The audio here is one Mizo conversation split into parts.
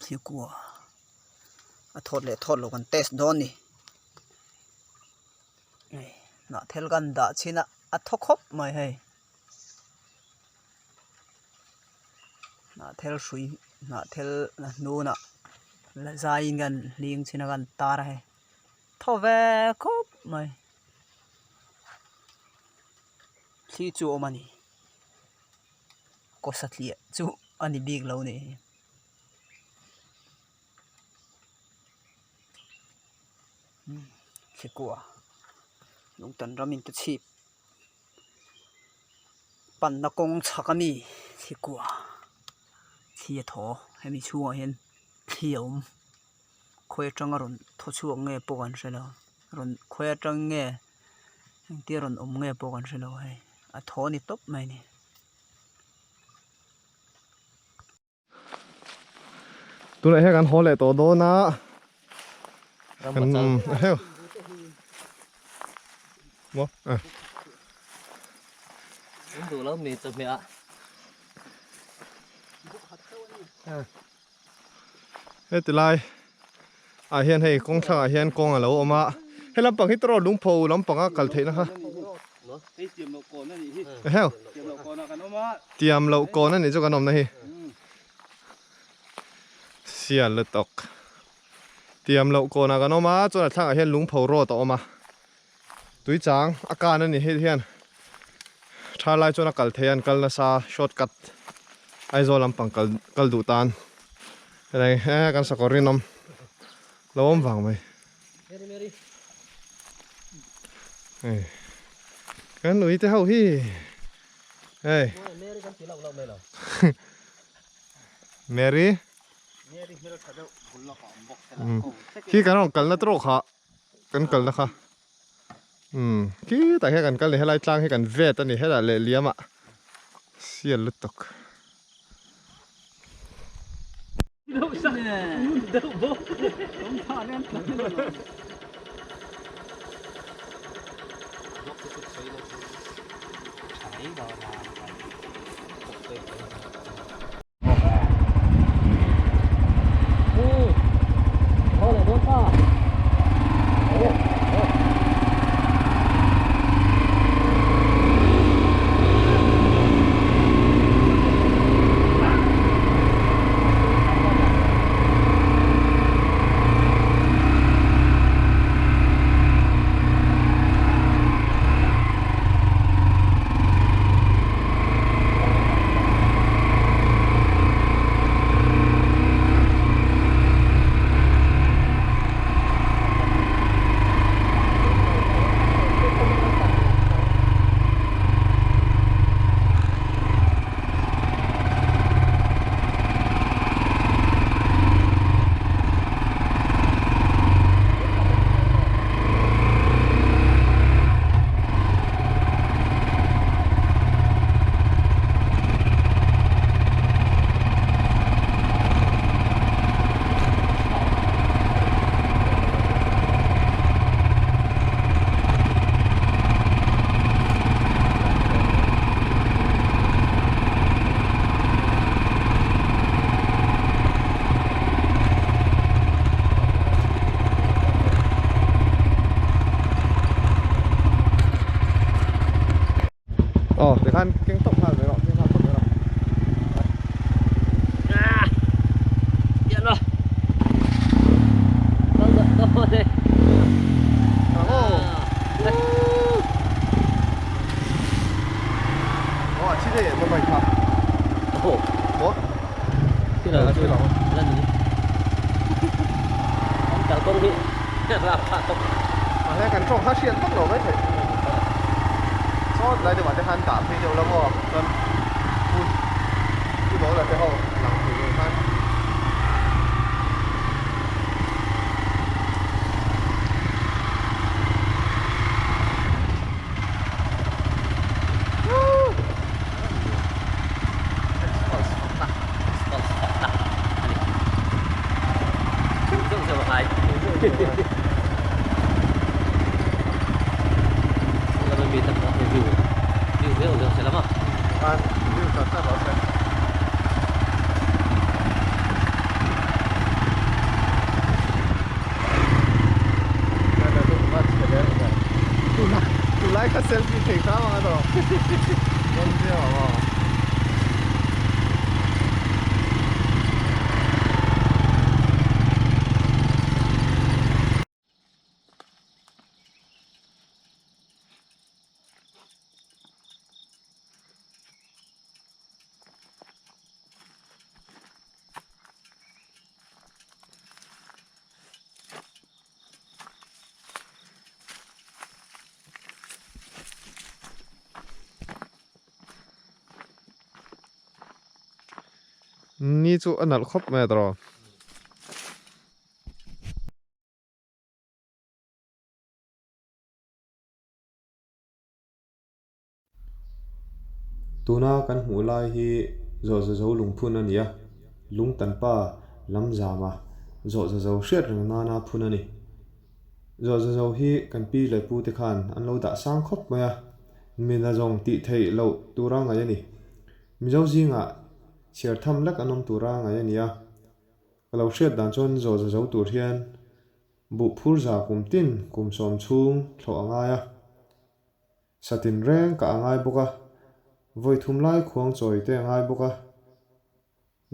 Thli kua a thawt leh thawt loh kan test dawn a ni hei hnah thel kan dah chhin a a thaw khawp mai hei hnah thel hrui hnah thel a hnunah la zaiin kan hling chhin a kan tar a hei thaw ve khawp mai thli chu a awm a ni. Kaw satliah chu a ni bik lo ni. Thlikua lungtan ram in te chhip panna kawng chhak a mi thlikua thli a thaw hemi chhungah hian thli a awm khawi atanga rawn thaw chhuak nge pawh kan hre lo rawn khawi atang nge engtia rawn awm nge pawh kan hre lo hei a thaw ni tawp mai a ni. Tunah hian kan haw leh tawh dawn a kan heu maw eh duh lo mi chawhmeh ah Heti lai ah hian hei kawng thlangah hian kawng a lo awm a he lampang hi tawrh lungpho lampang a kal theihna kha eheu tiam loh kawn a nih chu kan awmna hi sial lutuk tiam loh kawnah kan awm a chuan a thlangah hian lungpho road a awm a tui chang a kan a ni hei hian tha lai chuan a kal thei a an kal nasa shortcut Aizawl lampang kal kal duh tan helai he kan sakawr rinawm lo awm vang mai hei kan ui te ho hi hei Mary khi kan rawn kalna tawk kha kan kalna kha umm khitah hian kan kal ni helai tlang hi kan vet a ni hetah leh liam ah sial lutuk. Aw tikhan keng tawp nghal mai rawh keng nghal tawp mai rawh. Ah! Tian lo. Đâu rồi, đâu rồi. Aw chi dei mai mai kha. Ồ. Maw? Chi lo chi lo. Lên đi. Ông chào công đi. Làm phạt tốc. À he kan tawng kha hriat vak lo mai thei. Saw lai deuh ah te khan dah phei deuh la maw chuan pu pu dawl la te ho lang thei deuh khan. Ni chu a nalh khawp mai a tawrh. Tuna kan hmuh lai hi Zawhzazo lungphun a ni a, lungtanpa lam zama Zawhzazo hriat reng nana phun a ni. Zawhzazo hi kan pi leh pu te khan an lo dah sang khawp mai a, mina zawng tih theih loh tura ngaih a ni. Mizo zingah chhiar tham lek an awm tura ngaih a ni a, ka lo hriat dan chuan Zawhzazo tur hian buh phur za kum tin kum sawm chhung thlawh a ngai a. Satin reng ka a ngai bawk a, vawi thum lai khuang chawi te a ngai bawk a,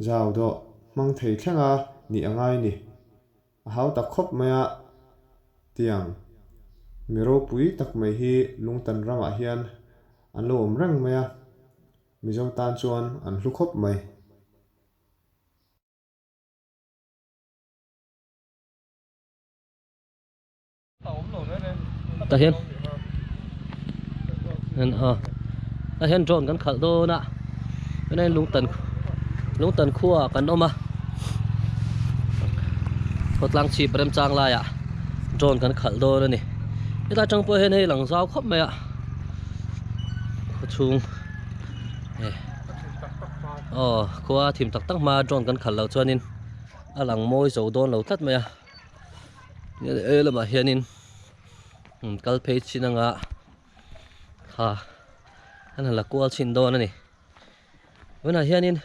zau dawh hmang thei thlenga nih a ngai ni. A hau tak khawp mai a, tiang mi ropui tak mai hi Lungtan ramah hian an lo awm reng mai a, Mizo tan chuan an hlu khawp mai. Tah hian en a tah hian drone kan khalh dawn a tunah hian lungtan lungtan khuaah kan awm a khawtlang chhip remchang laiah drone kan khalh dawn a ni hetlai atang pawh hian hei lang zau khawp mai a khawchhung eh aw khua thim tak tak hma drone kan khalh loh chuanin a lang mawi zo dawn lo tlat mai a. He lamah hianin kal phei chin anga kha an han la kual chhin dawn a ni tunah hianin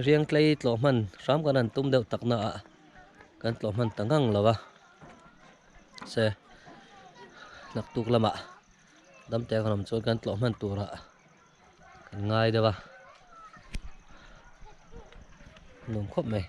riang tlei tlawh hman hram kan han tum deuh tak na ah kan tlawh hman ta ngang lo a se naktuk lamah damte kan awm chuan kan tlawh hman turah kan ngai deuh a nuam khawp mai.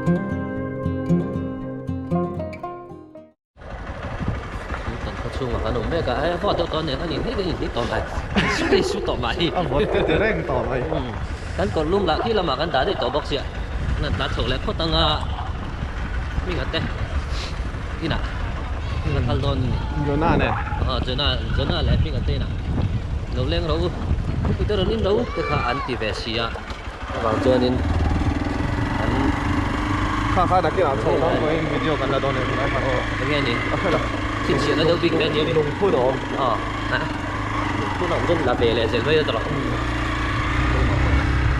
Kan khaw chhungah kan awm mek a, a vawt deuh tawh nen a ni hnih hnih hnih tawh mai, su te su tawh mai. A vawt te ti reng tawh mai. Kan kawr lum lah khi lamah kan dah daih tawh bawk sia, kan han tlan chho leh phawt ang a, hming a te inah kan kal dawn a ni. Jonah nen. Aw Jonah, Jonah leh hming a te inah lo leng ro u, khawpui te rawn in ro te kha an ti ve si a. Chuvang chuanin an Kha kha nakin ah chho dawn pawhin video kan la dawn em lai kha aw. Enge ni? A hre lo. Chhinchhiahna deuh bik te a ni a mi? Lungphun a awm. Aw ha lungphun a awm chuan la ve leh zel mai a tawrh.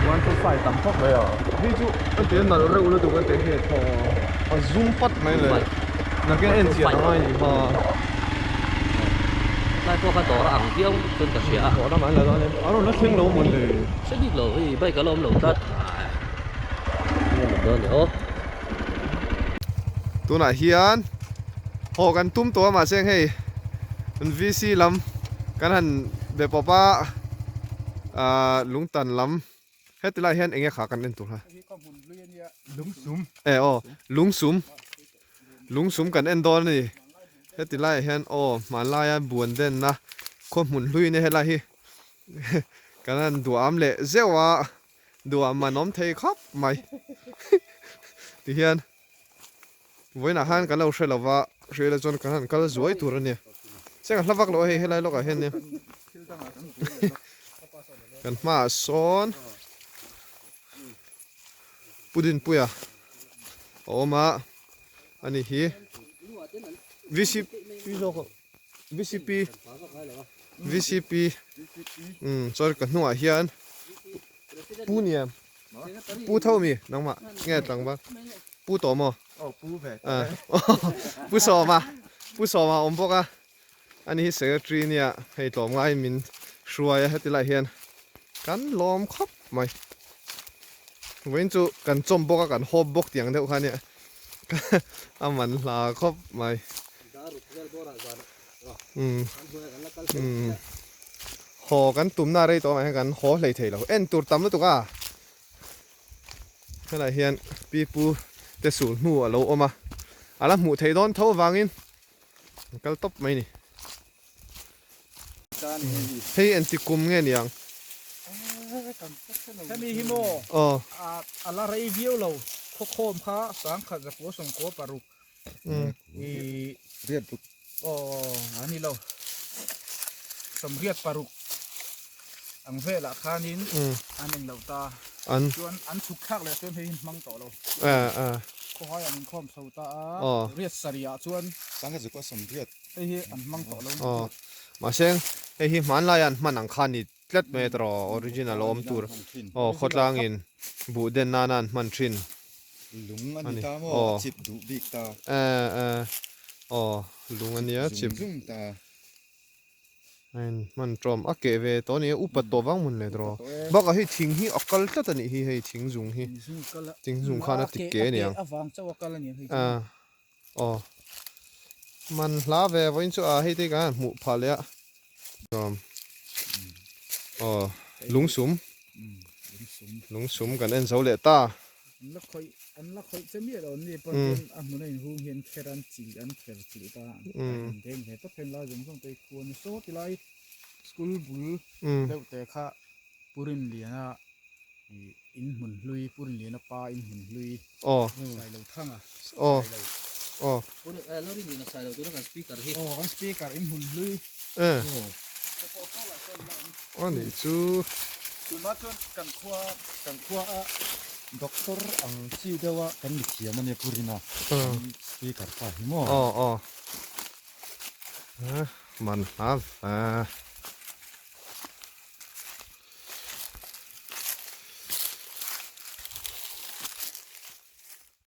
125 tam khawp mai a. Hei chu a te nalh reuh lutuk a te hi a thaw a zum pat mai le. Nakin en chian a ngai ni kha. Tlai pawh kha dawr a ang viau chuan ka hria a. Dawr lamah an la dawn em? A rawn la thleng lo mawn le. Hre bik lo hei bike a la awm lo tlat. Enge maw dawn ni aw. Tunah hian haw kan tum tawh a mahse hei VC lam kan han be pawp a ah lungtan lam heti lai hian enge kha kan en tur ha. Lungsum. E aw lungsum. Lungsum kan en dawn a ni. Heti laiah hian aw hmanlaia buan denna khaw hmun hlui nia helai hi kan han duam leh zeuh a, duam an awm thei khawp mai. Tihian vawiinah khan kan lo hre lo va, hre ila chuan kan han kal zuai tur a nia. Chiang a hla vak lo a hei helai lawkah hian nia kan hmaah sawn Pu Dinpuia a awm a ani hi VCP zawk VCP VCP umm chuan ka hnungah hian Pu Niam Pu tho mi nangmah nge tlangval Pu tawh maw Pu Sawma Pu Sawma a awm bawk a ani hi secretary nia hei tlawm ngaiin min hruai a heti lai hian kan lawm khawp mai vawiin chu kan chawm bawk a kan hawp bawk tih ang deuh kha ania a man hla khawp mai umm umm haw kan tumna rei tawh ah hian kan haw hlei thei lo en tur tam lutuk a Helaiah hian pipu te sul hnu a lo awm a a la hmuh theih dawn tho avangin An kal tawp mai ni. Hei engti kum nge niang? Hemi hi maw? Aw. A la rei viau lo. Khawkhawm kha sangkhat zakua sawmkua paruk. I riat ruk. Aw a ni lo. Sawmriat paruk ang velah khanin an eng lo ta. An. Chuan an chhuk thlak leh chuan hei hi hmang tawh lo. Khawhai an inkhawm chho ta a, riat sarih ah chuan Sangha zuk a sawm riat. Hei hi an hmang tawh lo. Aw, mahse hei hi hmanlai an hman ang kha ni tlat mai a tawh original a awm tur. Aw, khawtlangin buh den nana an hman thin. Lung a ni ta maw? A chip duh bik ta. Aw, lung a nia chip. Zung zung ta. A in hman tawm a keh ve tawh a ni a upat tawh vang hmun leh tawh bakah hei thing hi a kal tlat a nih hi hei thing zung hi thing zung khan a ti ke a niang aw man hla ve vawiin chu a hei te kan han hmuh phah leh a aw lungsum lungsum kan en zo leh ta. An la khawih an la khawih che miah lo an ni pawh chuan a hmun a inhung hi an kher a an chilh an kher chilh ta a in deng ve tawp heng lai zawng zawng te hi khua ni saw ti lai school bul deuh te kha Pu Rinliana ih in hmun hlui Pu Rinliana pa in hmun hlui Sailothanga Sailo Pu Rinliana Sailo tuna kan speaker hi aw kan speaker in hmun hlui Ani chu. Tunah chuan kan khua kan khua a doctor ang chi deuh a kan mithiam ania Pu Rina kan speaker pa hi maw. Aw aw man hla va.